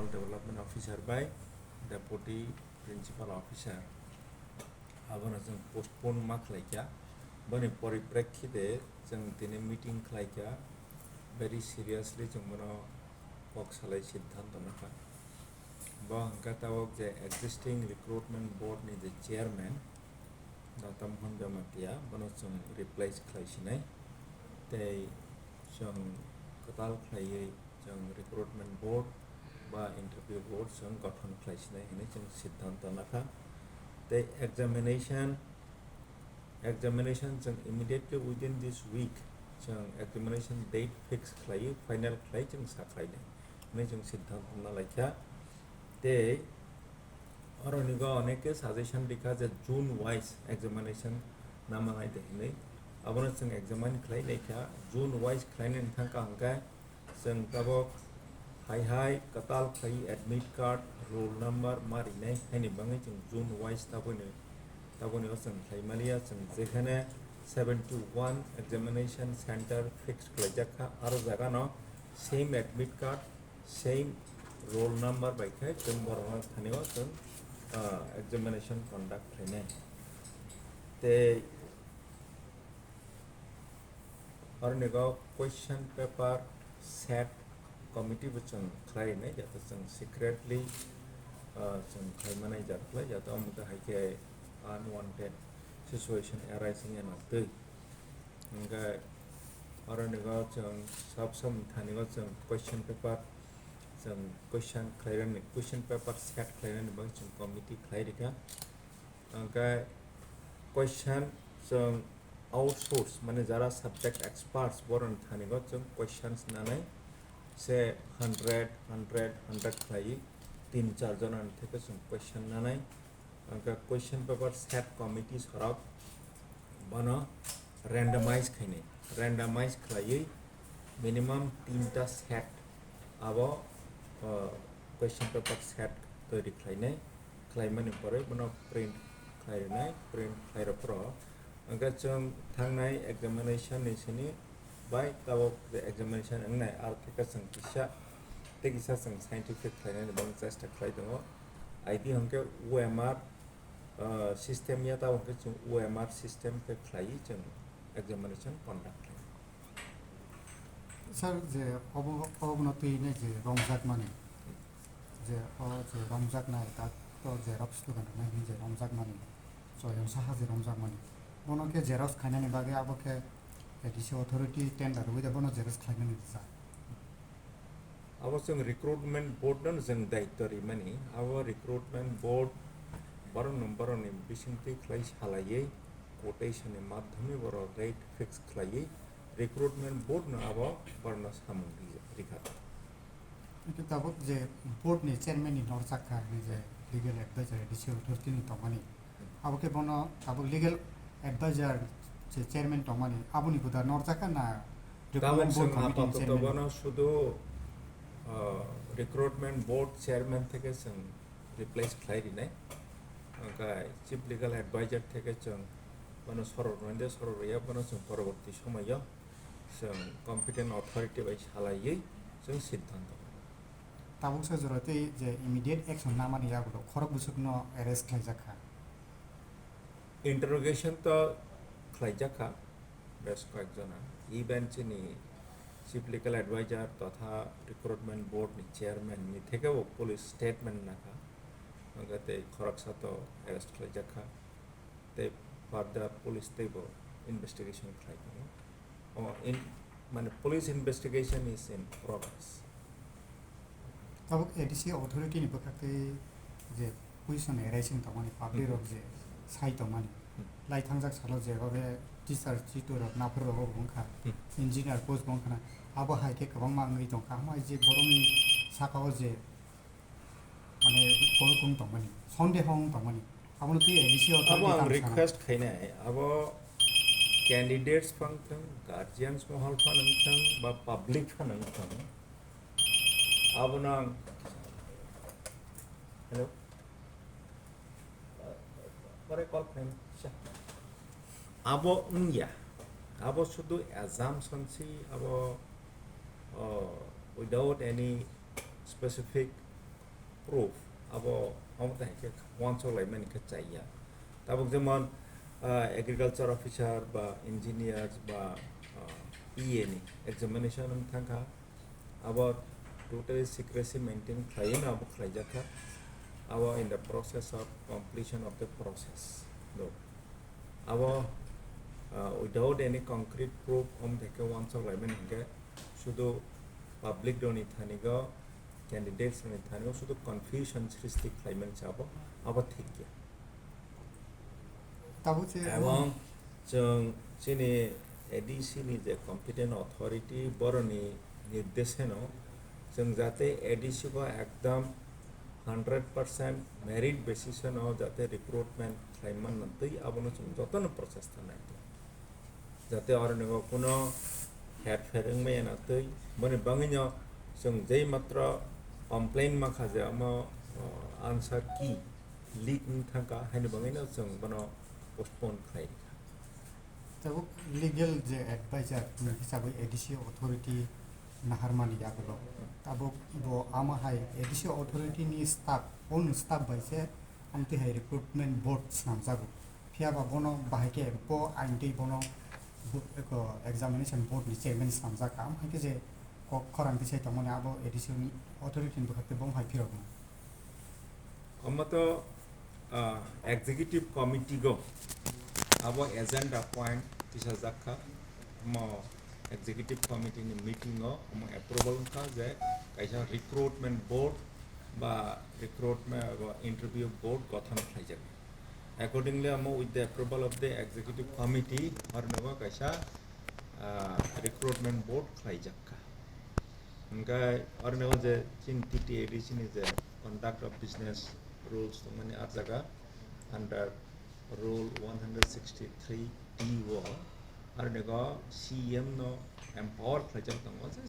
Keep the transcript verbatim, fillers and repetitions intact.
Development Officer bai Deputy Principal Officer. Abono chwng postpone ma khlaikha. Boni poriprekkhite chwng tini meeting khlaikha. Very seriously chwng bono kok salai siddhanto nakha. Bo hwnkha tabok je existing recruitment board ni je chairman, Dr. Mohan Jamatia, bono chwng replace khlai sinai. Tei chwng kwtal khlaiwi chwng recruitment board ba interview board chwng gothon khlai sinai hinwi chwng siddhanto nakha. Tei examination, examination chwng immediately within this week chwng examination date fix khlaiwi final khlai chwng sa khlainai hinwi chwng siddhanto nalaikha. Tei oronigo oneke suggestion rikha je June wise examination namanai de hinwi. Abono chwng examine khlai naikha, June wise khlainani thangkha hwnkhe chwng tabok hai hai kwtal khlai admit card, roll number ma rinai haini bagwi chwng June wise taboni, taboni o chwng khlai maliya. Chwng jekhane seventy one examination center fix khlaijak kha, aro jagano same admit card, same roll number bai khe chwng borokno thani o chwng, ah, examination conduct khlainai. Tei oronigo question paper set committee bo chwng khlai rinai, jato chwng secretly, ah, chwng khlai manai jat khlai, jato omo khe hai khe unwanted situation arising ya na twi. Hwnkhe oronigo chwng sab sab thanigo chwng question paper, chwng question khlairani, question paper set khlairani bagwi chwng committee khlai rikha. Hwnkhe question chwng outsource, mane jara subject experts, boroni thanigo chwng questions nanai se hundred, hundred, hundred khlaiwi tin char jonani theke chwng question nanai. Hwnkhe question paper set committee sorok bono randomize khainai, randomize khlaiwi minimum tinta set abo, uh, question paper set toiri khlainai, khlaimani pore bono print khlai rinai, print khlai rw phuru hwnkhe chwng thangnai examination ni sini bai tabok je examination wngnai, aro theke chwng kisa tei kisa chwng scientific khlainani bagwi chesta khlai tongo. I D hwnkhe O M R, uh, system ya, tabok hwnkhe chwng O M R system khe khlaiwi chwng examination conduct khlai. Sir, je obo, obono twi nai je romjakmani, je o je romjaknai, ta to xerox dogan nai je romjakmani, choyong saha je romjakmani, bono khe xerox khainani bagwi abo khe A D C authority tender rwui da bono xerox khlainani rwjak. Abo chwng recruitment board no chwng daityo rimani, abo recruitment board borokno borokni bisingtwi khlai salaiwi quotation ni madhyome borok rate fix khlaiwi recruitment board no abo borokno samung ri-, rikha. Hwnkhe tabuk je board ni chairman ni norjak kha, hwnwi je legal advisor A D C authority ni tongmani, abo khe bono tabuk legal advisor je chairman tongmani, aboni gwdar norjak kha na recruitment board committee ni chairman? Tabuk chwng apato bono sudu, uh, recruitment board chairman theke chwng replace khlai rinai. Hwnkhe chief legal advisor theke chwng bono sorok rwna de, sorok rwya bono chwng poroborti somoyo chwng competent authority bai salaiwi chwng siddhanto. Tabuksa jora tei je immediate action namani yagulo khorok bwswkno arrest khlaijak kha. Interrogation to khlaijak kha bes koyek jona, even chini chief legal advisor totha recruitment board ni chairman ni thekebo police statement nakha, hwnkhe tei khoroksa to arrest khlaijak kha. Tei further police teibo investigation khlai tongo. O in, mane, police investigation is in progress. Tabuk A D C authority ni bwkhak tei je question arising tongmani, public rok je sai tongmani, lai thangjak salo je oro teacher chitu rok naphuru rok wngkha, engineer post bo wngkha na, abo hai khe kwbangma wngwi tongkha, hamai je borokni saka o je mane, kok wng tongmani, sondeho wng tongmani, abono twi A D C authority tang sana. Abo ang request khainai, abo candidates phang thang, guardians mohol phano wng thang, ba public phano wng thang, abono ang, hello? Pore call khlaina. Abo wngya. Abo sudu assumption si abo, oh, without any specific proof, abo, abo tei khe uansuk laimani khe chaya. Tabuk jemon, ah, agriculture officer ba engineers ba, ah, P A ni examination wng thangkha, abo totally secrecy maintain khlaiwi no abo khlaijak kha, abo in the process of completion of the process. Do. Abo, ah, without any concrete proof, om theke uansuk laimani hwnkhe sudu public rokni thani go, candidates rokni thani go sudu confusion srishti khlaimani se abo, abo thik ya. Tabuk se Ebong chwng chini A D C ni je competent authority boroni nirdesheno chwng jate A D C go ekdom hundred percent merit basis no jate recruitment khlai manna twi abono chwng jotono process ta nai tong. Jate oro nego kuno herpher wngmaya na twi boni bangwino chwng jei matro complain mankha je omo, o, answer key leak wng thangkha, haini bagwino chwng bono postpone khlai rikha. Tabuk legal je advisor ni hisabwi A D C authority naharmani yagulo. Tabuk bo ama hai A D C authority ni staff, own staff bai se amtwi hai recruitment board swnamjago. Phiya ba bono bahai khe bo ain twi bono bo-, eko examination board ni chairman swnamjak. Am hai khe je kok khorang tisai tongmani abo A D C ni authority ni bwkhak tei bo hai phirokno. Omo to, ah, executive committee go abo agenda point tisajak kha. Omo executive committee ni meeting o omo approval wngkha je kaisa recruitment board ba recruitment ba interview board gothon khlaijak. Accordingly, omo with the approval of the executive committee, oro nego kaisa, ah, recruitment board khlaijak kha. Hingkhe oro nego je chini T T A D C ni je conduct of business rules tongmani ah jaga under rule one hundred sixty-three D o, oro nego C E M no empower khlaijak tongo je